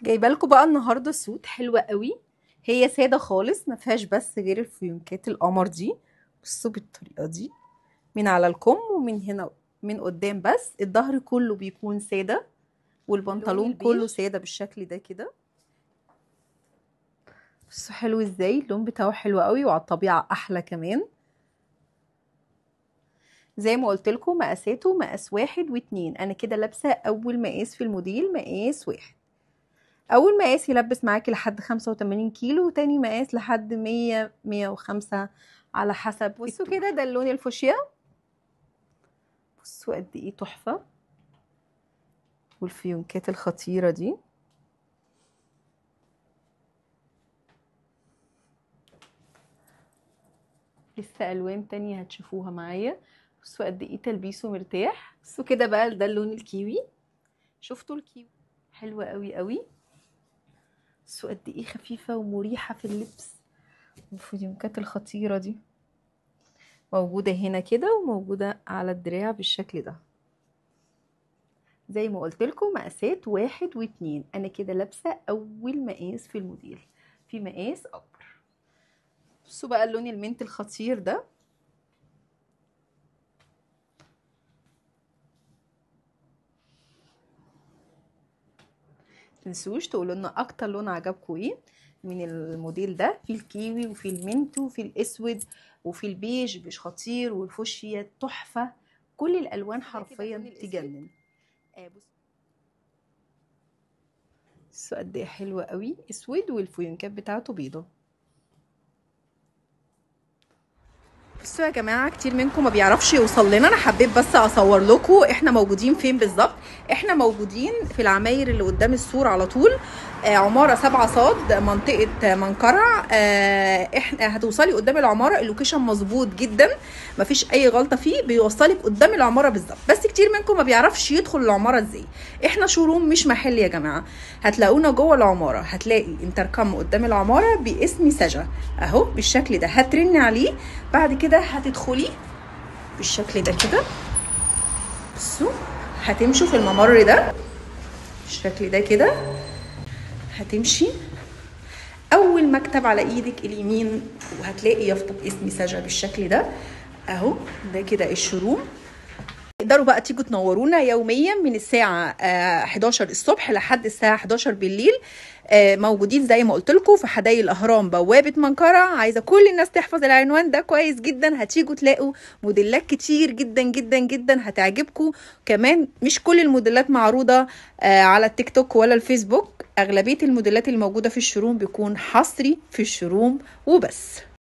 جايبه لكم بقى النهارده suit حلوة قوي، هي ساده خالص ما فيهاش بس غير الفيونكات القمر دي. بصوا بالطريقة دي من على الكم ومن هنا من قدام، بس الظهر كله بيكون ساده والبنطلون كله ساده بالشكل ده كده. بصوا حلو ازاي، اللون بتاعه حلو قوي وعلى الطبيعة احلى كمان. زي ما قلت لكم مقاساته مقاس 1 و2. انا كده لابسه اول مقاس في الموديل، مقاس 1. اول مقاس يلبس معاكي لحد 85 كيلو، وتاني مقاس لحد 100 105 على حسب. بصوا كده ده اللون الفوشيا، بصوا قد ايه تحفة، والفيونكات الخطيرة دي. لسه الوان تانية هتشوفوها معايا. بصوا قد ايه تلبيسه مرتاح. بصوا كده بقى ده اللون الكيوي، شفتوا الكيوي حلوة قوي قوي. بصوا قد ايه خفيفة ومريحه في اللبس، والفيونكات الخطيرة دي موجودة هنا كده وموجودة على الدراع بالشكل ده. زي ما قلت لكم مقاسات 1 و2. انا كده لابسه اول مقاس في الموديل، في مقاس اكبر. بصوا بقى اللون ال mint الخطير ده، متنسوش تقولوا لنا اكتر لون عجبكم ايه من الموديل ده. في الكيوي وفي ال mint وفي الاسود وفي البيج، بيج خطير، والفوشيا تحفة، كل الالوان حرفيا تجنن. بصوا قد ايه حلوة قوي، اسود والفيونكات بتاعته بيضة. بصوا يا جماعة كتير منكم ما بيعرفش يوصل لنا، انا حبيت بس اصور لكم احنا موجودين فين بالظبط. احنا موجودين في العماير اللي قدام السور على طول، عمارة 7 صاد، منطقة منقرع. احنا هتوصلي قدام العمارة، ال location مظبوط جدا مفيش اي غلطه فيه، بيوصلك قدام العمارة بالظبط. بس كتير منكم ما بيعرفش يدخل العمارة ازاي. احنا showroom مش محل يا جماعة، هتلاقونا جوه العمارة، هتلاقي انتركم قدام العمارة باسم سجا اهو بالشكل ده، هترن عليه بعد كده هتدخلي بالشكل ده كده. بصوا هتمشوا في الممر ده بالشكل ده كده، هتمشي اول مكتب على ايدك اليمين وهتلاقي يافطة باسم سجا بالشكل ده اهو. ده كده ال showroom. تقدروا بقى تيجوا تنورونا يوميا من الساعة 11 الصبح لحد الساعة 11 بالليل. موجودين زي ما قلت لكم في حدائق الاهرام بوابه منقرع. عايزه كل الناس تحفظ العنوان ده كويس جدا، هتيجوا تلاقوا موديلات كتير جدا جدا جدا هتعجبكم. كمان مش كل الموديلات معروضة على التيك توك ولا الفيسبوك، اغلبية الموديلات اللي موجودة في ال showroom بيكون حصري في ال showroom وبس.